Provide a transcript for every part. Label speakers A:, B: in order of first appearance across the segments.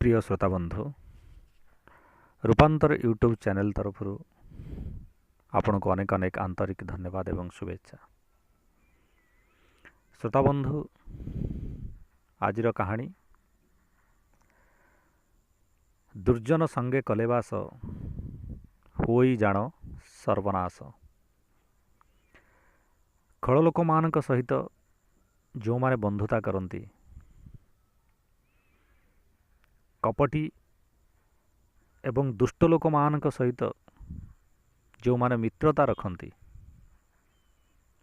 A: ପ୍ରିୟ ଶ୍ରୋତାବନ୍ଧୁ, ରୂପାନ୍ତର YouTube channel ତରଫରୁ ଆପଣଙ୍କୁ ଅନେକ ଅନେକ ଆନ୍ତରିକ ଧନ୍ୟବାଦ ଏବଂ ଶୁଭେଚ୍ଛା। ଶ୍ରୋତାବନ୍ଧୁ, ଆଜିର କାହାଣୀ ଦୁର୍ଜନ ସଙ୍ଗେ କଲେ ବାସ, ହୋଇ ଜାଣ ସର୍ବନାଶ। ଖଳ ଲୋକମାନଙ୍କ ସହିତ ଯେଉଁମାନେ ବନ୍ଧୁତା କରନ୍ତି, କପଟି ଏବଂ ଦୁଷ୍ଟ ଲୋକମାନଙ୍କ ସହିତ ଯେଉଁମାନେ ମିତ୍ରତା ରଖନ୍ତି,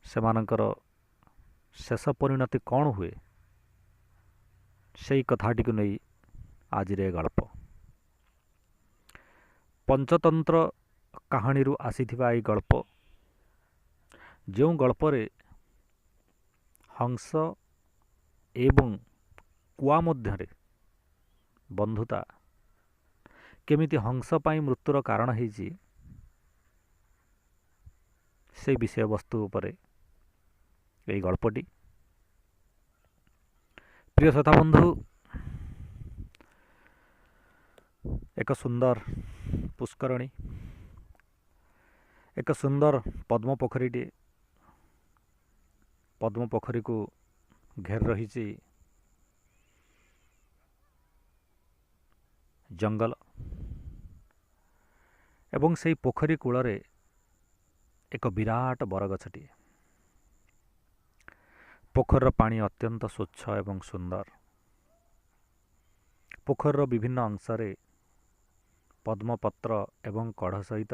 A: ସେମାନଙ୍କର ଶେଷ ପରିଣତି କ'ଣ ହୁଏ, ସେଇ କଥାଟିକୁ ନେଇ ଆଜିର ଏ ଗଳ୍ପ। ପଞ୍ଚତନ୍ତ୍ର କାହାଣୀରୁ ଆସିଥିବା ଏଇ ଗଳ୍ପ, ଯେଉଁ ଗଳ୍ପରେ ହଂସ ଏବଂ କୁଆ ମଧ୍ୟରେ ବନ୍ଧୁତା କେମିତି ହଂସ ପାଇଁ ମୃତ୍ୟୁର କାରଣ ହେଇଛି, ସେଇ ବିଷୟବସ୍ତୁ ଉପରେ ଏଇ ଗଳ୍ପଟି। ପ୍ରିୟ ଶ୍ରୋତାବନ୍ଧୁ, ଏକ ସୁନ୍ଦର ପୁଷ୍କରଣୀ, ଏକ ସୁନ୍ଦର ପଦ୍ମ ପୋଖରୀଟିଏ। ପଦ୍ମ ପୋଖରୀକୁ ଘେର ରହିଛି ଜଙ୍ଗଲ ଏବଂ ସେଇ ପୋଖରୀ କୂଳରେ ଏକ ବିରାଟ ବରଗଛଟିଏ। ପୋଖରୀର ପାଣି ଅତ୍ୟନ୍ତ ସ୍ୱଚ୍ଛ ଏବଂ ସୁନ୍ଦର। ପୋଖରୀର ବିଭିନ୍ନ ଅଂଶରେ ପଦ୍ମପତ୍ର ଏବଂ କଢ଼ ସହିତ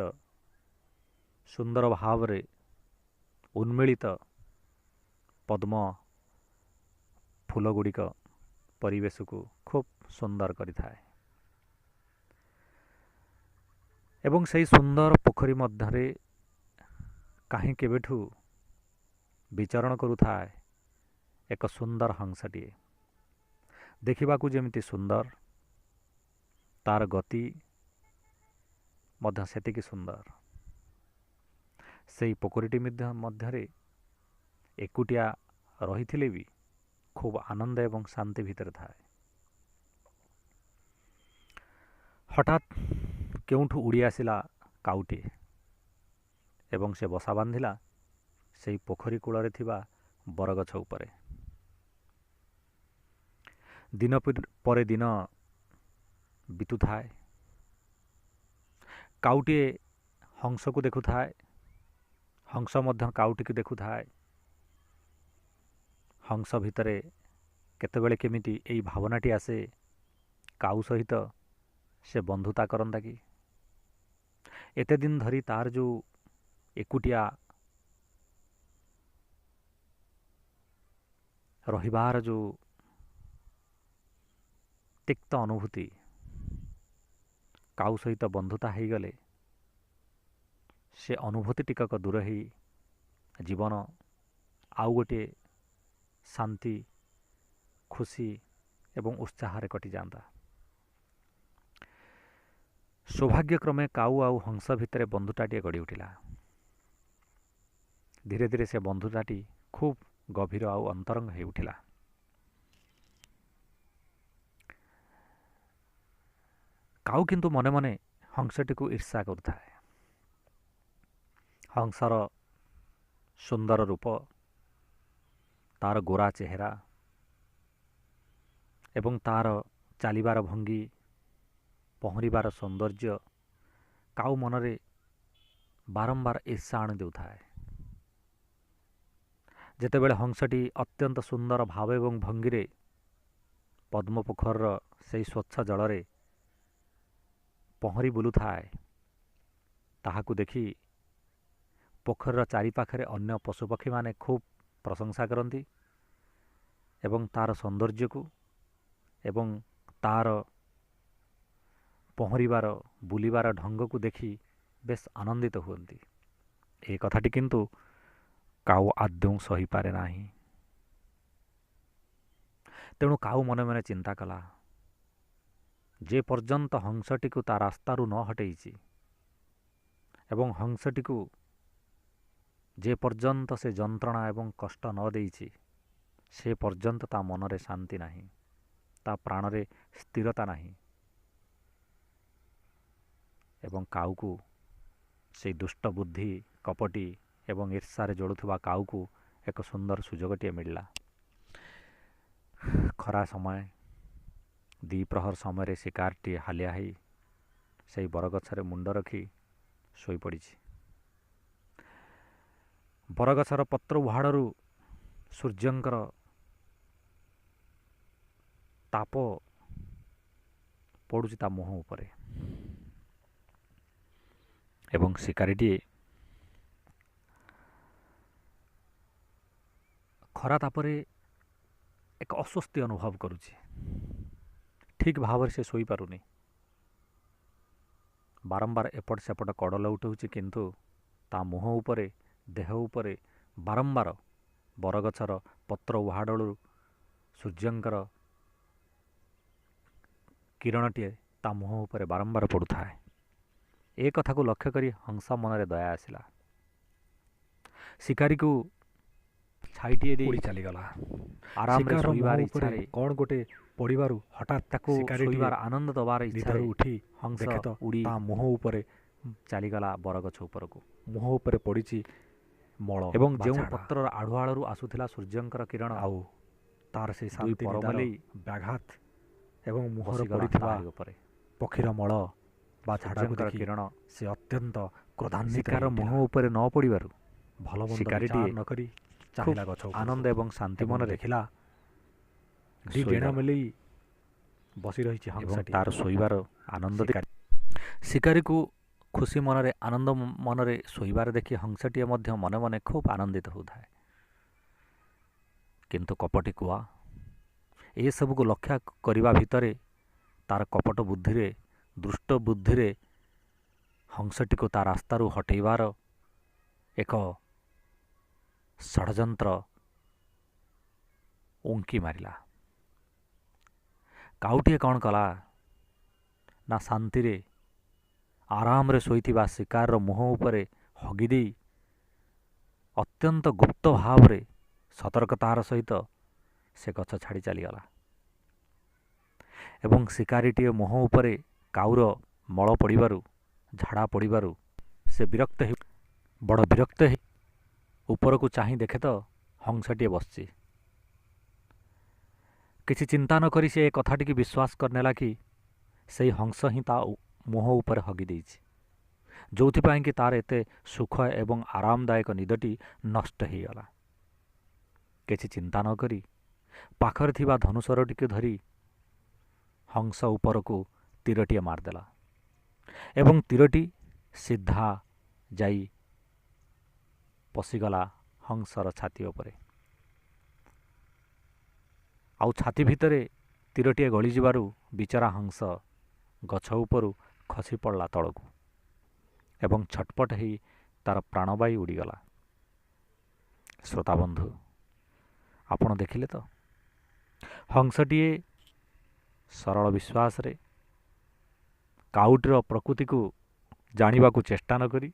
A: ସୁନ୍ଦର ଭାବରେ ଉନ୍ମିଳିତ ପଦ୍ମ ଫୁଲଗୁଡ଼ିକ ପରିବେଶକୁ ଖୁବ୍ ସୁନ୍ଦର କରିଥାଏ ଏବଂ ସେହି ସୁନ୍ଦର ପୋଖରୀ ମଧ୍ୟରେ କାହିଁ କେବେଠୁ ବିଚରଣ କରୁଥାଏ ଏକ ସୁନ୍ଦର ହଂସଟିଏ। ଦେଖିବାକୁ ଯେମିତି ସୁନ୍ଦର, ତାର ଗତି ମଧ୍ୟ ସେତିକି ସୁନ୍ଦର। ସେଇ ପୋଖରୀଟି ମଧ୍ୟରେ ଏକୁଟିଆ ରହିଥିଲେ ବି ଖୁବ୍ ଆନନ୍ଦ ଏବଂ ଶାନ୍ତି ଭିତରେ ଥାଏ। ହଠାତ୍ କେଉଁଠୁ ଉଡ଼ି ଆସିଲା କାଉଟିଏ ଏବଂ ସେ ବସା ବାନ୍ଧିଲା ସେଇ ପୋଖରୀ କୂଳରେ ଥିବା ବରଗଛ ଉପରେ। ଦିନ ପରେ ଦିନ ବିତୁଥାଏ। କାଉଟିଏ ହଂସକୁ ଦେଖୁଥାଏ, ହଂସ ମଧ୍ୟ କାଉଟିକୁ ଦେଖୁଥାଏ। ହଂସ ଭିତରେ କେତେବେଳେ କେମିତି ଏଇ ଭାବନାଟି ଆସେ, କାଉ ସହିତ ସେ ବନ୍ଧୁତା କରନ୍ତା କି? ଏତେ ଦିନ ଧରି ତାର ଯେଉଁ ଏକୁଟିଆ ରହିବାର ଯେଉଁ ତିକ୍ତ ଅନୁଭୂତି, କାଉ ସହିତ ବନ୍ଧୁତା ହେଇଗଲେ ସେ ଅନୁଭୂତି ଟିକକ ଦୂର ହେଇ ଜୀବନ ଆଉ ଗୋଟିଏ ଶାନ୍ତି, ଖୁସି ଏବଂ ଉତ୍ସାହରେ କଟିଯାଆନ୍ତା। ସୌଭାଗ୍ୟକ୍ରମେ କାଉ ଆଉ ହଂସ ଭିତରେ ବନ୍ଧୁତାଟିଏ ଗଢ଼ି ଉଠିଲା। ଧୀରେ ଧୀରେ ସେ ବନ୍ଧୁତାଟି ଖୁବ୍ ଗଭୀର ଆଉ ଅନ୍ତରଙ୍ଗ ହେଇ ଉଠିଲା। କାଉ କିନ୍ତୁ ମନେ ମନେ ହଂସଟିକୁ ଈର୍ଷା କରୁଥାଏ। ହଂସର ସୁନ୍ଦର ରୂପ, ତାର ଗୋରା ଚେହେରା ଏବଂ ତାର ଚାଲିବାର ଭଙ୍ଗୀ, ପହଁରିବାର ସୌନ୍ଦର୍ଯ୍ୟ କାଉ ମନରେ ବାରମ୍ବାର ଈର୍ଷା ଆଣି ଦେଉଥାଏ। ଯେତେବେଳେ ହଂସଟି ଅତ୍ୟନ୍ତ ସୁନ୍ଦର ଭାବ ଏବଂ ଭଙ୍ଗୀରେ ପଦ୍ମପୋଖରୀର ସେଇ ସ୍ୱଚ୍ଛ ଜଳରେ ପହଁରି ବୁଲୁଥାଏ, ତାହାକୁ ଦେଖି ପୋଖରୀର ଚାରିପାଖରେ ଅନ୍ୟ ପଶୁପକ୍ଷୀମାନେ ଖୁବ୍ ପ୍ରଶଂସା କରନ୍ତି ଏବଂ ତାର ସୌନ୍ଦର୍ଯ୍ୟକୁ ଏବଂ ତାର ପହଁରିବାର ବୁଲିବାର ଢଙ୍ଗକୁ ଦେଖି ବେଶ ଆନନ୍ଦିତ ହୁଅନ୍ତି। ଏ କଥାଟି କିନ୍ତୁ କାଉ ଆଦୌ ସହିପାରେ ନାହିଁ। ତେଣୁ କାଉ ମନେ ମନେ ଚିନ୍ତା କଲା, ଯେ ପର୍ଯ୍ୟନ୍ତ ହଂସଟିକୁ ତା ରାସ୍ତାରୁ ନ ହଟେଇଛି ଏବଂ ହଂସଟିକୁ ଯେ ପର୍ଯ୍ୟନ୍ତ ସେ ଯନ୍ତ୍ରଣା ଏବଂ କଷ୍ଟ ନ ଦେଇଛି, ସେ ପର୍ଯ୍ୟନ୍ତ ତା ମନରେ ଶାନ୍ତି ନାହିଁ, ତା ପ୍ରାଣରେ ସ୍ଥିରତା ନାହିଁ। ଏବଂ କାଉକୁ, ସେଇ ଦୁଷ୍ଟ ବୁଦ୍ଧି, କପଟି ଏବଂ ଈର୍ଷାରେ ଜଳୁଥିବା କାଉକୁ ଏକ ସୁନ୍ଦର ସୁଯୋଗଟିଏ ମିଳିଲା। ଖରା ସମୟ, ଦ୍ୱିପ୍ରହର ସମୟରେ ଶିକାରଟିଏ ହାଲିଆ ହେଇ ସେଇ ବରଗଛରେ ମୁଣ୍ଡ ରଖି ଶୋଇପଡ଼ିଛି। ବରଗଛର ପତ୍ର ଉହାଡ଼ରୁ ସୂର୍ଯ୍ୟଙ୍କର ତାପ ପଡ଼ୁଛି ତା ମୁହଁ ଉପରେ ଏବଂ ଶିକାରୀଟିଏ ଖରା ତାପରେ ଏକ ଅସ୍ୱସ୍ତି ଅନୁଭବ କରୁଛି। ଠିକ୍ ଭାବରେ ସେ ଶୋଇପାରୁନି, ବାରମ୍ବାର ଏପଟ ସେପଟ କଡ଼ ଲେଉଟଉଛି, କିନ୍ତୁ ତା ମୁହଁ ଉପରେ, ଦେହ ଉପରେ ବାରମ୍ବାର ବରଗଛର ପତ୍ର ଉହାଡ଼ରୁ ସୂର୍ଯ୍ୟଙ୍କର କିରଣଟିଏ ତା ମୁହଁ ଉପରେ ବାରମ୍ବାର ପଡ଼ୁଥାଏ। ଏ କଥାକୁ ଲକ୍ଷ୍ୟ କରି ହଂସ ମନରେ ଦୟା ଆସିଲା। ଶିକାରୀକୁ ଛାଇଟିଏ ଦେଇ
B: ଉଡ଼ି ଚାଲିଗଲା।
A: ଆରାମରେ
B: ଶିକାରର ମୁହଁ
A: ଶୋଇବାର
B: ଉପରେ
A: ଇଚ୍ଛାରେ,
B: କ'ଣ ଗୋଟେ ପଡ଼ିବାରୁ ହଠାତ୍
A: ତାକୁ
B: ଶିକାରୀଟିଏ
A: ଶୋଇବାର ଆନନ୍ଦ ଦେବାର ଇଚ୍ଛାରେ
B: ନିଦରୁ ଉଠି
A: ହଂସ
B: ଦେଖେ ତ
A: ଉଡ଼ି
B: ତା ମୁହଁ ଉପରେ
A: ଚାଲିଗଲା ବରଗଛ ଉପରକୁ
B: ମୁହଁ ଉପରେ ପଡ଼ିଛି ମଳ
A: ଏବଂ
B: ବା
A: ଯେଉଁ
B: ଝାଡ଼ା।
A: ପତ୍ରର ଆଢୁଆଳରୁ ଆସୁଥିଲା ସୂର୍ଯ୍ୟଙ୍କର କିରଣ,
B: ଆଉ ତାର ସେଇ
A: ଦୁଇ
B: ଶାନ୍ତି
A: ପର
B: ନିଦାର
A: ମେଲେଇ
B: ବ୍ୟାଘାତ ଏବଂ ମୁହଁରେ
A: ବସିଗଲା
B: ପଡ଼ିଥିବା
A: ତାହାରି ଉପରେ।
B: ପକ୍ଷୀର ମଳ ବା ଝାଡ଼ାକୁ
A: ସୂର୍ଯ୍ୟଙ୍କର
B: ଦେଖି
A: କିରଣ
B: ସେ ଅତ୍ୟନ୍ତ କ୍ରୋଧାନ୍ୱିତ
A: ଶିକାର
B: ହୋଇ ଉଠିଲା।
A: ମୁହଁ ଉପରେ ନ ପଡ଼ିବାରୁ
B: ଭଲ ମନ୍ଦ
A: ଶିକାରୀଟିଏ
B: ବିଚାର ନ କରି
A: ଖୁବ୍
B: ଚାହିଁଲା ଗଛ ଉପରକୁ
A: ଆନନ୍ଦ ଏବଂ ଶାନ୍ତି
B: ଏବଂ
A: ମନରେ
B: ଦେଖିଲା ଦି ଡେଣା
A: ଶୋଇଗଲା
B: ମେଲେଇ ବସି ରହିଛି
A: ଏବଂ
B: ହଂସଟି।
A: ତାର ଶୋଇବାର ଆନନ୍ଦ
B: ଶିକାରୀ
A: ଶିକାରୀକୁ ଖୁସି ମନରେ, ଆନନ୍ଦ ମନରେ ଶୋଇବାର ଦେଖି ହଂସଟିଏ ମଧ୍ୟ ମନେ ମନେ ଖୁବ୍ ଆନନ୍ଦିତ ହେଉଥାଏ। କିନ୍ତୁ କପଟି କୁଆ ଏସବୁକୁ ଲକ୍ଷ୍ୟ କରିବା ଭିତରେ ତାର କପଟ ବୁଦ୍ଧିରେ, ଦୁଷ୍ଟ ବୁଦ୍ଧିରେ ହଂସଟିକୁ ତା ରାସ୍ତାରୁ ହଟେଇବାର ଏକ ଷଡ଼ଯନ୍ତ୍ର ଉଙ୍କି ମାରିଲା। କାଉଟିଏ କ'ଣ କଲା ନା, ଶାନ୍ତିରେ ଆରାମରେ ଶୋଇଥିବା ଶିକାରର ମୁହଁ ଉପରେ ହଗି ଦେଇ ଅତ୍ୟନ୍ତ ଗୁପ୍ତ ଭାବରେ ସତର୍କତାର ସହିତ ସେ ଗଛ ଛାଡ଼ି ଚାଲିଗଲା ଏବଂ ଶିକାରୀଟିଏ ମୁହଁ ଉପରେ କାଉର ମଳ ପଡ଼ିବାରୁ, ଝାଡ଼ା ପଡ଼ିବାରୁ ସେ ବିରକ୍ତ ହେଇ, ବଡ଼ ବିରକ୍ତ ହେଇ ଉପରକୁ ଚାହିଁ ଦେଖେ ତ ହଂସଟିଏ ବସିଛି। କିଛି ଚିନ୍ତା ନ କରି ସେ ଏ କଥାଟିକି ବିଶ୍ୱାସ କରିନେଲା କି ସେଇ ହଂସ ହିଁ ତା ମୁହଁ ଉପରେ ହଗି ଦେଇଛି, ଯୋଉଥିପାଇଁ କି ତାର ଏତେ ସୁଖ ଏବଂ ଆରାମଦାୟକ ନିଦଟି ନଷ୍ଟ ହେଇଗଲା। କିଛି ଚିନ୍ତା ନ କରି ପାଖରେ ଥିବା ଧନୁଶରଟିକୁ ଧରି ହଂସ ଉପରକୁ ତୀରଟିଏ ମାରିଦେଲା ଏବଂ ତୀରଟି ସିଧା ଯାଇ ପଶିଗଲା ହଂସର ଛାତି ଉପରେ। ଆଉ ଛାତି ଭିତରେ ତୀରଟିଏ ଗଳିଯିବାରୁ ବିଚରା ହଂସ ଗଛ ଉପରୁ ଖସି ପଡ଼ିଲା ତଳକୁ ଏବଂ ଛଟପଟ ହେଇ ତାର ପ୍ରାଣବାୟୁ ଉଡ଼ିଗଲା। ଶ୍ରୋତାବନ୍ଧୁ, ଆପଣ ଦେଖିଲେ ତ, ହଂସଟିଏ ସରଳ ବିଶ୍ୱାସରେ କାଉଟିର ପ୍ରକୃତିକୁ ଜାଣିବାକୁ ଚେଷ୍ଟା ନ କରି,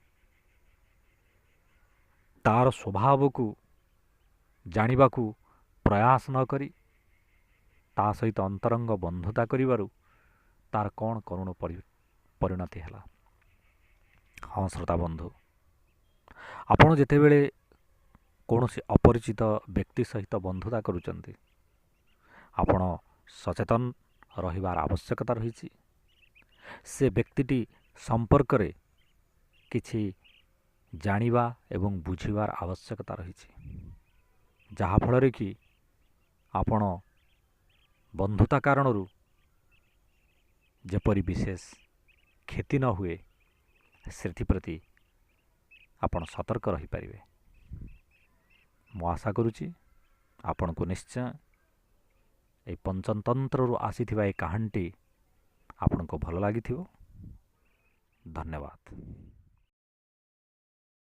A: ତାର ସ୍ୱଭାବକୁ ଜାଣିବାକୁ ପ୍ରୟାସ ନ କରି ତା ସହିତ ଅନ୍ତରଙ୍ଗ ବନ୍ଧୁତା କରିବାରୁ ତାର କ'ଣ କରୁଣ ପରିଣତି ହେଲା। ହଁ ଶ୍ରୋତା ବନ୍ଧୁ, ଆପଣ ଯେତେବେଳେ କୌଣସି ଅପରିଚିତ ବ୍ୟକ୍ତି ସହିତ ବନ୍ଧୁତା କରୁଛନ୍ତି, ଆପଣ ସଚେତନ ରହିବାର ଆବଶ୍ୟକତା ରହିଛି। ସେ ବ୍ୟକ୍ତିଟି ସମ୍ପର୍କରେ କିଛି ଜାଣିବା ଏବଂ ବୁଝିବାର ଆବଶ୍ୟକତା ରହିଛି, ଯାହାଫଳରେ କି ଆପଣ ବନ୍ଧୁତା କାରଣରୁ ଯେପରି ବିଶେଷ କ୍ଷତି ନ ହୁଏ ସେଥିପ୍ରତି ଆପଣ ସତର୍କ ରହିପାରିବେ। ମୁଁ ଆଶା କରୁଛି ଆପଣଙ୍କୁ ନିଶ୍ଚୟ ଏହି ପଞ୍ଚତନ୍ତ୍ରରୁ ଆସିଥିବା ଏହି କାହାଣୀଟି ଆପଣଙ୍କୁ ଭଲ ଲାଗିଥିବ। ଧନ୍ୟବାଦ।